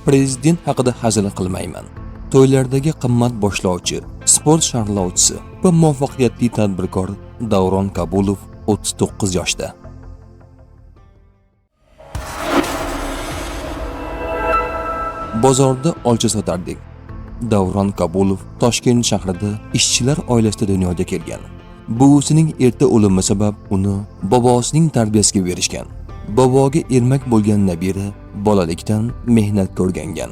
Prezident haqida hazil qilmayman. To'ylardagi qimmat boshlovchi, sport sharhlovchisi va muvaffaqiyatli tadbirkor Davron Kabulov 39 yoshda. Bozorda olcha sotardik. Davron Kabulov Toshkent shahrida ishchilar oilasida dunyoga kelgan. Buvisining erta o'limi sabab uni bobosining tarbiyasiga berishgan. Boboga ermak bo'lgan nabira bolalikdan mehnat ko'rgangan.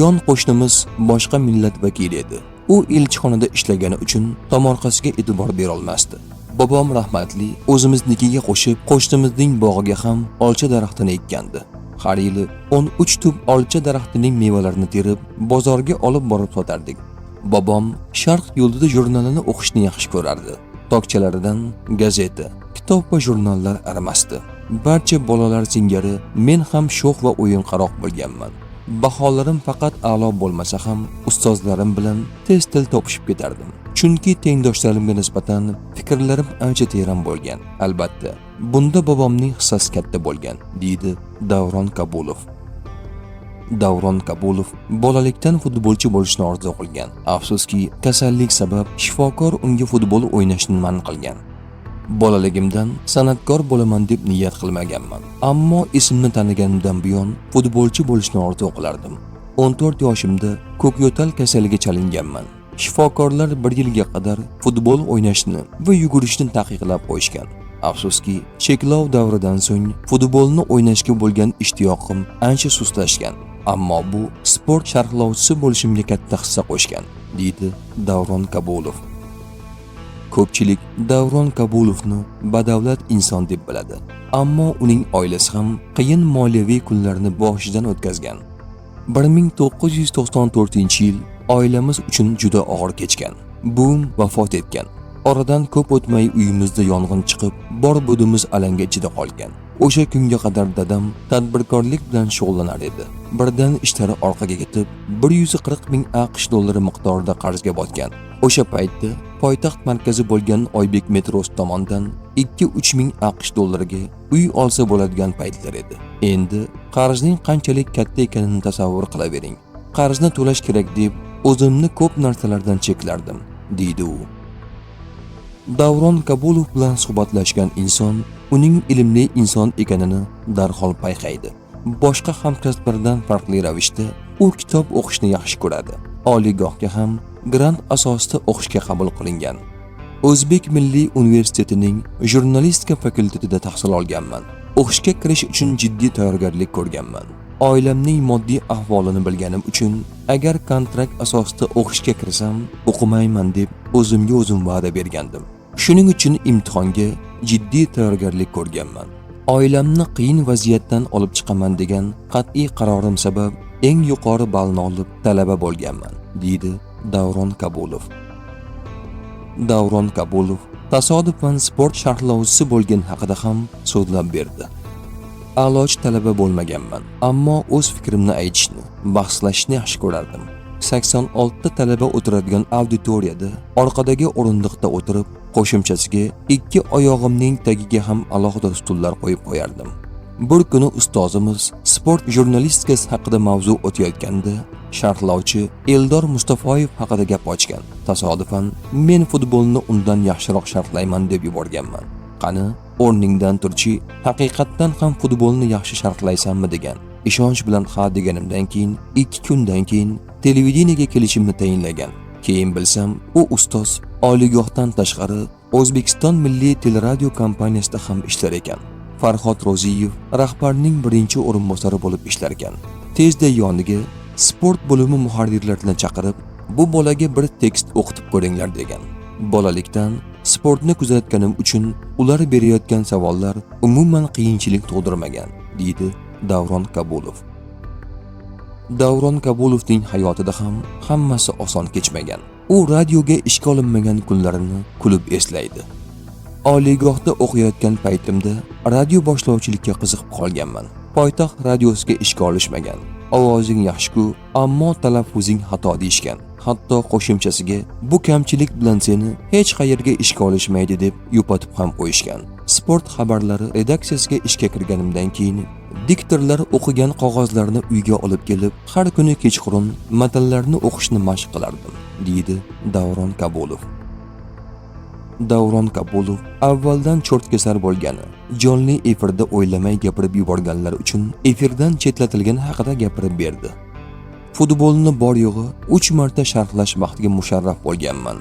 Yon qo'shnimiz boshqa millat vakili edi. U elchixonada ishlagani uchun tomorqasiga e'tibor berolmasdi. Bobom rahmatli o'zimiznikiga qo'shib, qo'shnimizning bog'iga ham olcha daraxtini ekkandi. Har yili 13 tup olcha daraxtining mevalarini terib, bozorga olib borib sotardik. Bobom Sharq yulduzi jurnalini o'qishni yaxshi ko'rardi. Tokchalaridan gazeta, kitob va jurnallar arimasdi. Barcha bolalar singari men ham sho'x va o'yinqaroq bo'lganman. Baholarim faqat a'lo bo'lmasa ham ustozlarim bilan tez til topishib ketardim. Chunki tengdoshlarimga nisbatan fikrlarim ancha teran bo'lgan. Albatta, bunda bobomning hissasi katta bo'lgan, deydi Davron Kabulov. Davron Kabulov bolalikdan futbolchi bo'lishni orzu qilgan. Afsuski, kasallik sabab shifokor unga futbol o'ynashni man qilgan. Bolaligimdan san'atkor bo'laman deb niyat qilmaganman. Ammo esimni taniganimdan buyon futbolchi bo'lishni orzu qilardim. 14 yoshimda ko'kyo'tal kasaliga chalinganman. Shifokorlar bir yilga qadar futbol o'ynashni va yugurishni taqiqlab qo'yishgan. Afsuski, cheklov davridan so'ng futbolni o'ynashga bo'lgan ishtiyoqim ancha sustlashgan. Ammo bu sport sharhlovchisi bo'lishimga katta hissa qo'shgan, deydi Davron Kabulov. Ko'pchilik Davron Kabulovni badavlat inson deb biladi. Ammo uning oilasi ham qiyin moliyaviy kunlarni boshidan o'tkazgan. 1994-yil oilamiz uchun juda og'ir kechgan. Buvim vafot etgan. Oradan ko'p o'tmay uyimizda yong'in chiqib, bor budimiz alanga ichida qolgan. O'sha kunga qadar dadam tadbirkorlik bilan shug'ullanar edi. Birdan ishlari orqaga ketib, 140 ming AQSh dollari miqdorida qarzga botgan. O'sha paytda poytaxt markazi bo'lgan Oybek metrosi tomonidan 2-3 ming AQSh dollariga uy olsa bo'ladigan paytlar edi. Endi qarzning qanchalik katta ekanini tasavvur qilavering. Qarzni to'lash kerak deb o'zimni ko'p narsalardan cheklardim, deydi u. Davron Kabulov bilan suhbatlashgan inson uning ilmli inson ekanini darhol payqaydi. Boshqa hamkasblaridan farqli ravishda u kitob o'qishni yaxshi ko'radi. Oliygohga ham grant asosida o'qishga qabul qilingan. O'zbek Milliy universitetining jurnalistika fakultetida tahsil olganman. O'qishga kirish uchun jiddiy tayyorgarlik ko'rganman. Oilamning moddiy ahvolini bilganim uchun agar kontrakt asosida o'qishga kirsam, o'qimayman deb o'zimga o'zim va'da bergandim. Shuning uchun imtihonga jiddiy tayyorgarlik ko'rganman. Oilamni qiyin vaziyatdan olib chiqaman degan qat'iy qarorim sabab eng yuqori ballni olib talaba bo'lganman, deydi Davron Kabulov. Davron Kabulov tasodifan sport sharhlovchisi bo'lgan haqida ham so'zlab berdi. A'lochi talaba bo'lmaganman, ammo o'z fikrimni aytishni, bahslashishni yaxshi ko'rardim. 86 ta talaba o'tiradigan auditoriyada orqadagi o'rindiqda o'tirib, qo'shimchasiga ikki oyog'imning tagiga ham alohida stullar qo'yib qo'yardim. Bir kuni ustozimiz sport jurnalistikasi haqida mavzu o'tayotganda sharhlovchi Eldor Mustafoyev haqida gap ochgan. Tasodifan men futbolni undan yaxshiroq sharhlayman deb yuborganman. Qani, o'rningdan turchi, haqiqatdan ham futbolni yaxshi sharhlaysanmi degan. Ishonch bilan ha deganimdan keyin 2 kundan keyin televideniyaga kelishimni tayinlagan. Keyin bilsam, u ustoz oliygohdan tashqari O'zbekiston Milliy teleradio kompaniyasida ham ishlar ekan. Farhod Ro'ziyev rahbarning birinchi o'rinbosari bo'lib ishlar ekan. Tezda yoniga sport bo'limi muharrirlarini chaqirib, bu bolaga bir tekst o'qitib ko'ringlar degan. Bolalikdan sportni kuzatganim uchun ular berayotgan savollar umuman qiyinchilik tug'dirmagan, deydi Davron Kabulov. Davron Kabulovning hayotida ham hammasi oson kechmagan. U radioga ishga olinmagan kunlarini kulib eslaydi. Oliygohda o'qiyotgan paytimda radio boshlovchilikka qiziqib qolganman. Poytaxt radiosiga ishga olishmagan. Ovozing yaxshi-ku, ammo talaffuzing xato deyishgan. Hatto qo'shimchasiga bu kamchilik bilan seni hech qayerga ishga olishmaydi deb yupatib ham qo'yishgan. Sport xabarlari redaksiyasiga ishga kirganimdan keyin Diktorlar o'qigan qog'ozlarni uyga olib kelib, har kuni kechqurun matnlarni o'qishni mashq qilardim, deydi Davron Kabulov. Davron Kabulov avvaldan cho'rtkesar bo'lgani, jonli efirda o'ylamay gapirib yuborganlar uchun efirdan chetlatilgani haqida gapirib berdi. Futbolni bor yo'g'i 3 marta sharhlash baxtiga musharraf bo'lganman.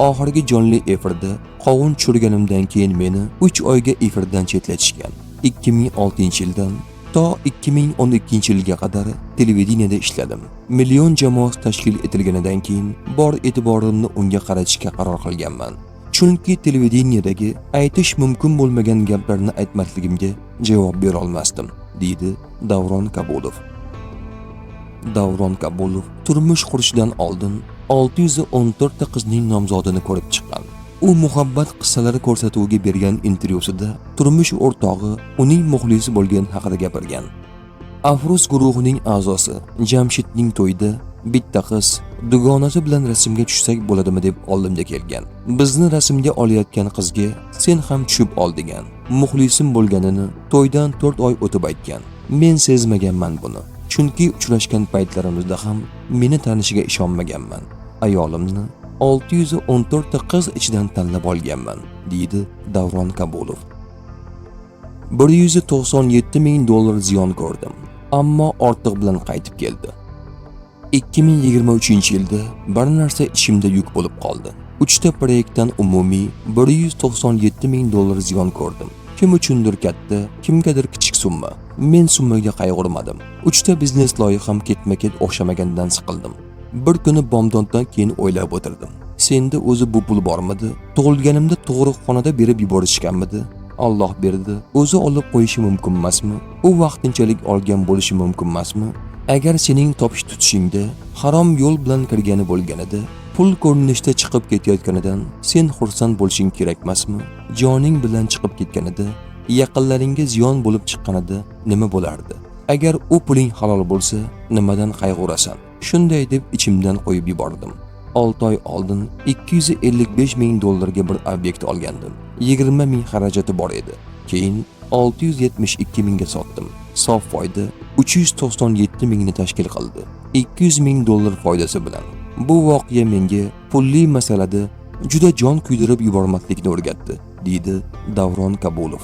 Oxirgi jonli efirda qovun tushirganimdan keyin meni 3 oyga efirdan chetlatishgan. 2006-yildan to 2012-yilga qadar televideniyada ishladim. Million jamoasi tashkil etilganidan keyin bor e'tiborimni unga qaratishga qaror qilganman. Chunki televideniyadagi aytish mumkin bo'lmagan gaplarni aytmasligimga javob bera olmasdim, deydi Davron Kabulov. Davron Kabulov turmush qurishidan oldin 614 ta qizning nomzodini ko'rib chiqqan. U Muhabbat qissalari ko'rsatuviga bergan intervyusida turmush o'rtog'i uning muxlisi bo'lgani haqida gapirgan. Afruz guruhining a'zosi Jamshidning to'yida bitta qiz dugonasi bilan rasmga tushsak bo'ladimi deb oldimga kelgan. Bizni rasmga olayotgan qizga sen ham tushib ol degan. Muxlisim bo'lganini to'ydan 4 oy o'tib aytgan. Men sezmaganman buni. Chunki uchrashgan paytlarimizda ham meni tanishiga ishonmaganman. Ayolimni 614 ta qiz ichidan tanlab olganman, deydi Davron Kabulov. 197 ming dollar ziyon ko'rdim, ammo ortiq bilan qaytib keldi. 2023-yilda bir narsa ichimda yuk bo'lib qoldi. 3 ta proyektdan umumiy 197 ming dollar ziyon ko'rdim. Kim uchundir katta, kimgadir kichik summa. Men summaga qayg'urmadim. 3 ta biznes loyiham ketma-ket o'xshamagandan siqildim. Bir kuni bomdoddan keyin o'ylab o'tirdim. Senda o'zi bu pul bormidi? Tug'ilganimda tug'ruqxonada berib yuborishganmidi? Alloh berdi. O'zi olib qo'yishi mumkin emasmi? U vaqtinchalik olgan bo'lishi mumkin emasmi? Agar sening topish tutishingda harom yo'l bilan kirgani bo'lganida, pul ko'rinishda chiqib ketayotganidan sen xursand bo'lishing kerak emasmi? Joning bilan chiqib ketganida, yaqinlaringga ziyon bo'lib chiqqanida nima bo'lardi? Agar u puling halol bo'lsa, nimadan qayg'urasan? Shunday deb ichimdan qo'yib yubordim. 6 oy oldin 255 ming dollarga bir obyekt olgandim. 20 ming xarajati bor edi. Keyin 672 mingga sotdim. Sof foyda 397 mingni tashkil qildi. 200 ming dollar foydasi bilan. Bu voqea menga pulli masalada juda jon kuydirib yubormaslikni o'rgatdi, deydi Davron Kabulov.